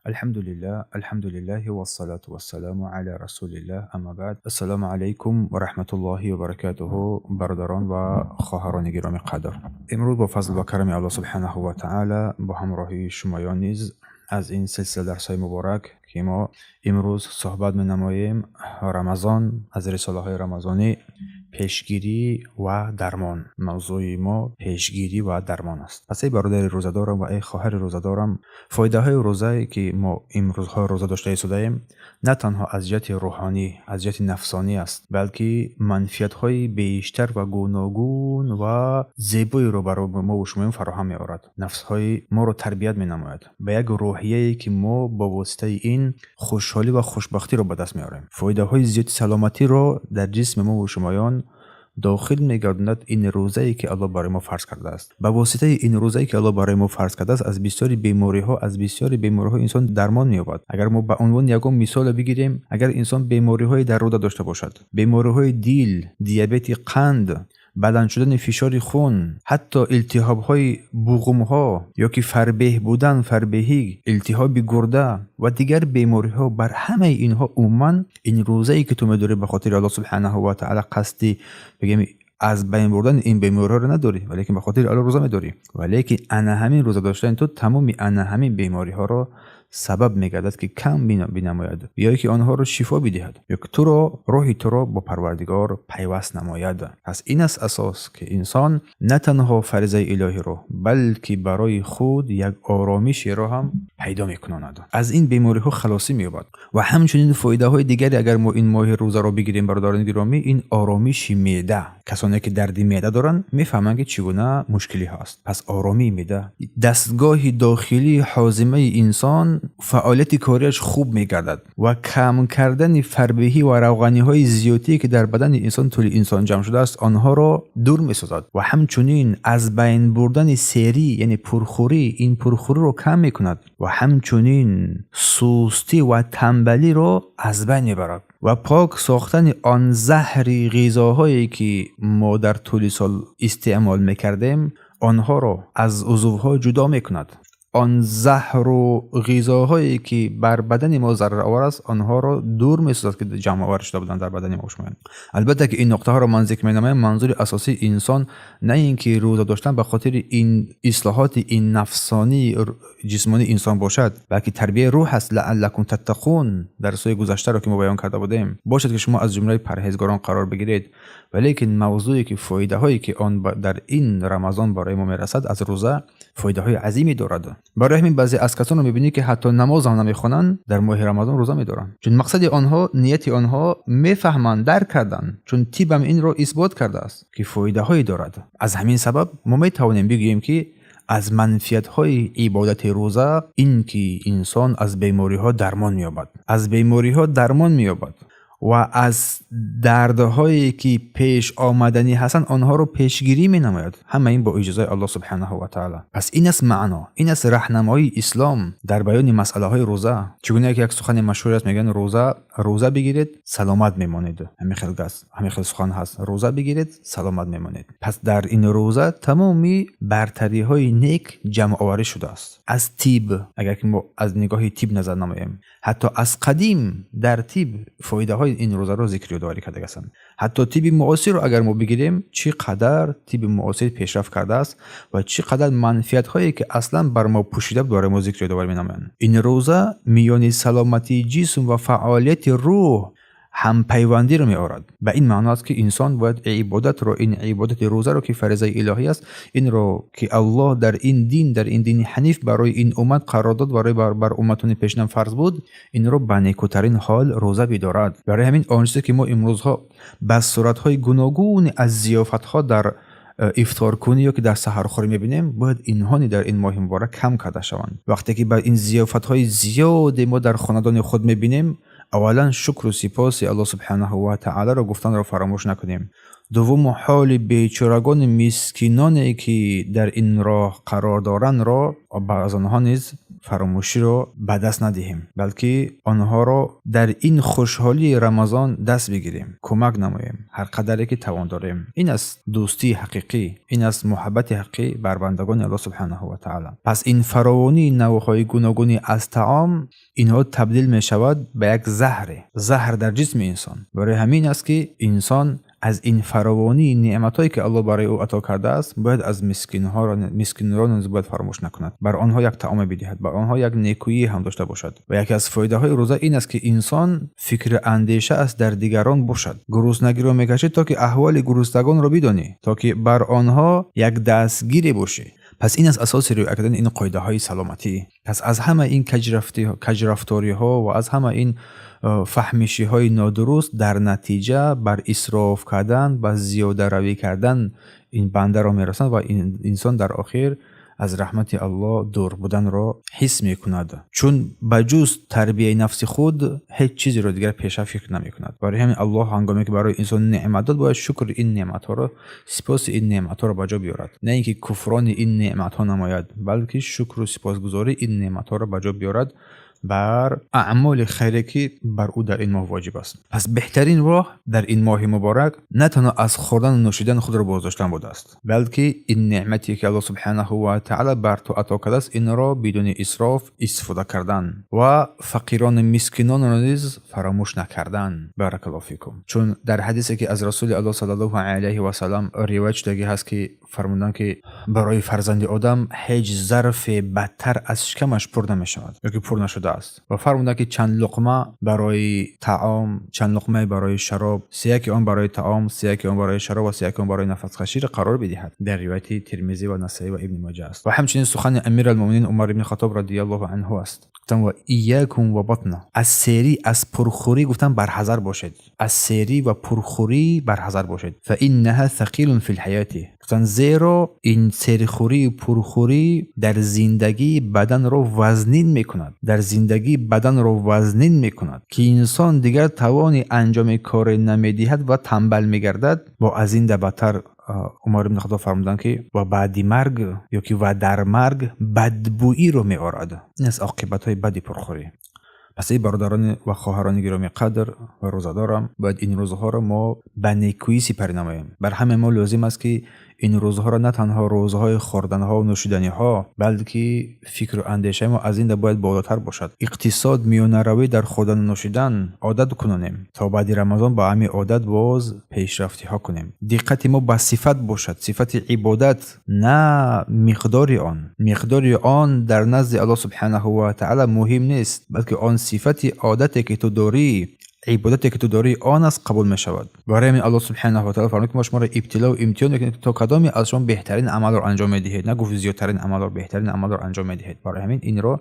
Алҳамдулиллаҳ, алҳамдулиллаҳи вассалату вассаламу ала расулиллаҳ, амма баъд. Ассалому алайкум ва раҳматуллоҳи ва баракатуҳу, бародарон ва хоҳарони гиромӣ қадр. Имрӯз бо фазл ва карами Аллоҳ субҳанаҳу ва таъала бо ҳамроҳии шумоён низ аз ин силсила дарсҳои муборак, ки мо имрӯз суҳбат менамоем, Рамазон, аз рисолаҳои рамазонӣ, пешгирӣ ва дармон. Мавзӯи мо пешгирӣ ва дармон аст. Пас эй бародари рӯзадорам ва эй хоҳари рӯзадорам, фоидаҳои рӯзае, ки мо имрӯзҳо рӯза дошта истодаем, на танҳо аз ҷиҳати рӯҳонӣ, аз ҷиҳати нафсонӣ аст, балки манфиатҳои бештар ва гуногун ва зебоеро барои мову шумоён фароҳам меорад. Нафсҳои моро тарбият менамояд ба як рӯҳияе, ки мо бо воситаи ин хушҳолӣ ва хушбахтиро ба даст меорем. Фоидаҳои зиёди саломатиро дар ҷисми мову шумоён дохил мегардонад ин рӯзае, ки Аллоҳ барои мо фарз кардааст. Ба воситаи ин рӯзае, ки Аллоҳ барои мо фарз кардааст, аз бисёри бемориҳо инсон дармон меёбад. Агар мо ба унвони ягон мисоле бигирем, агар инсон бемориҳои дар рӯда дошта бошад, бемориҳои дил, диабети қанд, баланд шудани фишори хун, ҳатто илтиҳобҳои буғумҳо ё ки фарбеҳ будан, фарбеҳӣ, илтиҳоби гурда ва дигар бемориҳо, бар ҳамаи инҳо умуман ин рӯзае, ки ту медорӣ, ба хотири Аллоҳ субҳанаҳу ва таъала, қасди, бигем, аз байн бурдани ин бемориҳоро надорӣ, валекин ба хотири Аллоҳ рӯза медорӣ. Валекин ана ҳамин рӯза доштани ту тамоми ана ҳамин бемориҳоро сабаб мегардад, ки кам бинамояд ё ки онҳоро шифо бидиҳад, ё ки туро, роҳи туро бо Парвардигор пайваст намояд. Пас ин аст асос, ки инсон на танҳо фаризаи илоҳиро, балки барои худ як оромишеро ҳам пайдо мекунонад, аз ин бемориҳо халосӣ меёбад. Ва ҳамчунин фоидаҳои дигаре, агар мо ин моҳи рӯзаро бигирем, бародарони гиромӣ, ин оромиши меъда. Касоне, ки дарди меъда доранд, мефаҳманд, ки чӣ гуна мушкилиҳо аст. Пас оромии меъда, дастгоҳи дохилии ҳозимаи инсон фаъолияти кориаш хуб мегардад ва кам кардани фарбеҳӣ ва равғаниҳои зиёдтие, ки дар бадани инсон, тӯли инсон ҷамъ шудааст, онҳоро дур месозад. Ва ҳамчунин аз байн бурдани серӣ, яъне пурхӯрӣ, ин пурхӯриро кам мекунад ва ҳамчунин сустӣ ва тамбалиро аз байн мебарад ва пок сохтани он заҳри ғизоҳое, ки мо дар тӯли сол истеъмол мекардем, онҳоро аз узвҳо ҷудо мекунад. Он заҳру ғизоҳое, ки бар бадани мо зараровар аст, онҳоро дур месозад, ки ҷамъовар шуда буданд дар бадани мо шумо. Албатта, ки ин нуқтаҳоро ман зикр менамоям, манзури асосии инсон на ин ки рӯза доштан ба хотири ин ислоҳоти ин нафсонӣ, ҷисмонии инсон бошад, балки тарбияи рӯҳ аст. Лааллакум таттақун, дарсҳои гузаштаро, ки мо баён карда будем, бошад, ки шумо аз ҷумлаи парҳезгорон қарор бигиред. Валекин мавзӯе, ки фоидаҳое, ки он дар ин Рамазон барои мо мерасад аз рӯза, фоидаҳои азиме дорад. Барои ҳамин баъзе аз касонро мебинӣ, ки ҳатто намозам намехонанд, дар моҳи Рамазон рӯза медоранд, чун мақсади онҳо, нияти онҳо мефаҳманд, дарк карданд, чун тибам инро исбот кардааст, ки фоидаҳое дорад. Аз ҳамин сабаб мо метавонем бигӯем, ки аз манфиатҳои ибодати рӯза ин ки инсон аз бемориҳо дармон меёбад, аз бемориҳо дармон меёбад ва аз дардҳое, ки пеш омаданӣ ҳастанд, онҳоро пешгирӣ менамояд. Ҳама ин бо иҷозаи Аллоҳ субҳанаҳу ва таъала. Пас ин аст маъно, ин аст раҳнамоии ислом дар баёни масъалаҳои рӯза. Чӣ гуна як сухани машҳур аст, мегӯянд: Рӯза бигиред, саломат мемонед». Ҳамин хел гаст, ҳамин хел сухан ҳаст: «Рӯза бигиред, саломат мемонед». Пас дар ин рӯза тамоми бартариҳои нек ҷамъоварӣ шудааст. Аз тиб, агар ки мо аз нигоҳи тиб назар намоем, ҳатто аз қадим дар тиб фоидаҳои ин рӯзаро зикр ёдоварӣ карда ҳастанд. Ҳатто тиби муосирро агар мо бигирем, чӣ қадар тиби муосир пешрафт кардааст ва чӣ қадар манфиатҳое, ки аслан бар мо пӯшида буд, барои мо зикр ёдоварӣ менамоянд. Ин рӯза миёни саломатии ҷисм ва фаъолияти рӯҳ ҳампайвандиро меорад. Ба ин маъно аст, ки инсон бояд ибодатро, ин ибодати рӯзаро, ки фаризаи илоҳӣ аст, инро, ки Аллоҳ дар ин дин, дар ин дини ҳаниф барои ин уммат қарор дод, барои бар умматони пешина фарз буд, инро ба некӯтарин ҳол рӯза бидорад. Барои ҳамин он чизе, ки мо имрӯзҳо ба суратҳои гуногуни аз зиёфатҳо дар ифторкунӣ ё ки дар саҳархӯрӣ мебинем, бояд инҳони дар ин моҳи муборак кам карда шаванд. Вақте ки ба ин зиёфатҳои зиёде мо дар хонадони худ мебинем, аввалан шукру сипоси Аллоҳ субҳанаҳу ва таолоро гуфтанро фаромӯш накунем. Дуввум, ҳоли бечорагони мискиноне, ки дар ин роҳ қарор дорандро аз онҳо низ фаромӯширо ба даст надиҳем, балки онҳоро дар ин хушҳолии Рамазон даст бигирем, кӯмак намоем ҳар қадаре ки тавон дорем. Ин аст дӯстии ҳақиқӣ, ин аст муҳаббати ҳақиқӣ бар бандагони Аллоҳ субҳонаҳу ва таъоло. Пас ин фаровонии навъҳои гуногуни аз таом инҳо табдил мешавад ба як заҳре, заҳр дар ҷисми инсон. Барои ҳамин аст, ки инсон аз ин фаровонии неъматҳое, ки Аллоҳ барои ӯ ато кардааст, бояд аз мискинро низ бояд фаромӯш накунад, бар онҳо як таоме бидиҳад, бар онҳо як некӯӣ ҳам дошта бошад. Ва яке аз фоидаҳои рӯза ин аст, ки инсон фикру андеша аст дар дигарон бошад. Гуруснагиро мекашӣ, то ки аҳволи гуруснагонро бидонӣ, то ки бар онҳо як дастгире бошӣ. Пас ин аст асоси риоя кардани ин қоидаҳои саломатӣ. Пас аз ҳама ин каҷрафториҳо ва аз ҳама ин фаҳмишиҳои нодуруст дар натиҷа бар исроф кардан, ба зиёдаравӣ кардан ин бандаро мерасонад ва инсон дар охир аз раҳмати Аллоҳ дур буданро ҳис мекунад, чун ба ҷуз тарбияи нафси худ ҳеҷ чизеро дигар пеша фикр намекунад. Барои ҳамин Аллоҳ ҳангоме ки барои инсон неъмат дод, бояд шукри ин неъматҳоро, сипоси ин неъматҳоро ба ҷо биёрад, на ин ки куфрони ин неъматҳо намояд, балки шукру сипосгузории ин неъматҳоро ба ҷо биёрад бар аъмоли хайре, ки бар ӯ дар ин моҳ воҷиб аст. Пас беҳтарин роҳ дар ин моҳи муборак на танҳо аз хӯрдану нӯшидан худро боздоштан будааст, балки ин неъмате, ки Аллоҳ субҳанаҳу ва таъала бар ту ато кардааст, инро бидуни исроф истифода кардан ва фақирону мискинонро низ фаромӯш накардан. Баракаллоҳу фикум. Чун дар ҳадисе, ки аз Расули Аллоҳ саллаллоҳу алайҳи васаллам ривоят шудагӣ ҳаст, ки фармуданд, ки барои фарзанди одам ҳеҷ зарфе бадтар аз шикамаш пур намешавад ё ки пур нашудааст. Ва фармуданд, ки чанд луқма барои таом, чанд луқмае барои шароб, сеяки он барои таом, сеяки он барои шароб ва сеяки он барои нафаскаширо қарор бидиҳад. Дар ривояти Термизӣ ва Насаӣ ва Ибни Моҷа аст. Ва ҳамчунин сухани Амир алмуминин Умар ибни Хатоб радиаллоҳу анҳу аст. Гуфтанд: ва иякум ва батна, аз серӣ, аз пурхӯрӣ, гуфтанд, барҳазар бошед, аз серӣ ва пурхӯрӣ барҳазар бошед. Фа иннаҳа thақилун фи лҳаёти, гуфтанд, зеро ин серхӯрию пурхӯрӣ дар зиндагӣ баданро вазнин мекунад, дар зиндагӣ баданро вазнин мекунад, ки инсон дигар тавони анҷоми коре намедиҳад ва танбал мегардад. Бо аз ин да бадтар, Умар ибни Хатоб фармуданд, ки ва баъди марг ё ки ва дар марг бадбӯиро меорад. Ин аст оқибатҳои бади пурхӯрӣ. Пас эй бародарони ва хоҳарони гиромӣ қадр ва рӯзадорам, бояд ин рӯзҳоро мо ба некӯӣ сипарӣ намоем. Бар ҳамаи мо лозим аст, ки ин рӯзҳоро на танҳо рӯзҳои хӯрданҳову нӯшиданиҳо, балки фикру андешаи мо аз ин да бояд болотар бошад. Иқтисод, миёнаравӣ дар хӯрдану нӯшидан одат кунонем, то баъди Рамазон ба ҳамин одат боз пешрафтиҳо кунем. Диққати мо ба сифат бошад, сифати ибодат, на миқдори он. Миқдори он дар назди Аллоҳ субҳанаҳу ва таъала муҳим нест, балки он сифати одате, ки ту дорӣ, ибодате, ки ту дорӣ, он аст қабул мешавад. Барои ҳамин Аллоҳ субҳанаҳу ва таъала фармуд, ки мо шуморо ибтилову имтиҳон мекунем, то кадоме аз шумо беҳтарин амалро анҷом медиҳед. Нагуфт зиёдтарин амалро, беҳтарин амалро анҷом медиҳед. Барои ҳамин инро,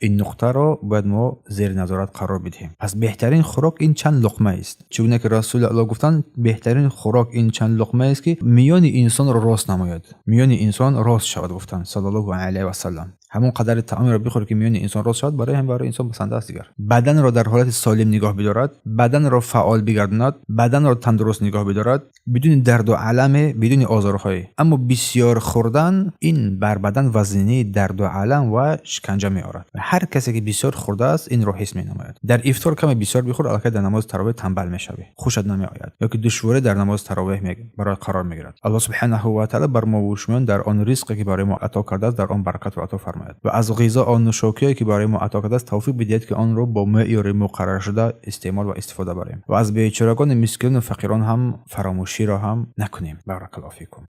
ин нуқтаро бояд мо зери назорат қарор бидиҳем. Пас беҳтарин хӯрок ин чанд луқмаест, чӣ гуна ки Расули Аллоҳ гуфтанд: беҳтарин хӯрок ин чанд луқмаест, ки миёни инсонро рост намояд, миёни инсон рост шавад, гуфтанд саллаллоҳу алайҳи васаллам. Ҳамон қадари таомеро бихӯр, ки миёни инсон рост шавад. Барои ҳам барои инсон басанда аст. Дигар баданро дар ҳолати солим нигоҳ бидорад, баданро фаъол бигардонад, баданро тандуруст нигоҳ бидорад, бидуни дарду аламе, бидуни озорҳое. Аммо бисёр хӯрдан ин бар бадан вазнинии дарду алам ва шиканҷа меорад. Ҳар касе ки бисёр хӯрдааст, инро ҳис менамояд. Дар ифтор каме бисёр бихӯр, аллакай дар намози таровеҳ танбал мешавӣ, хушат намеояд ё ки душворӣ дар намози таровеҳ барои қарор мегирад. Аллоҳ субҳанаҳу ва таъала бар мо шумоён дар он ризқе, ки барои мо ато кардааст, дар он баракатро ато фармояд ва аз ғизо, он нӯшокиҳое, ки барои мо ато кардааст, тавфиқ бидиҳад, ки онро бо меъёри муқарраршуда истеъмол ва истифода барем ва аз бечорагони мискинону фақирон ҳам фаромӯширо ҳам накунем. Баракаллоҳу фикум.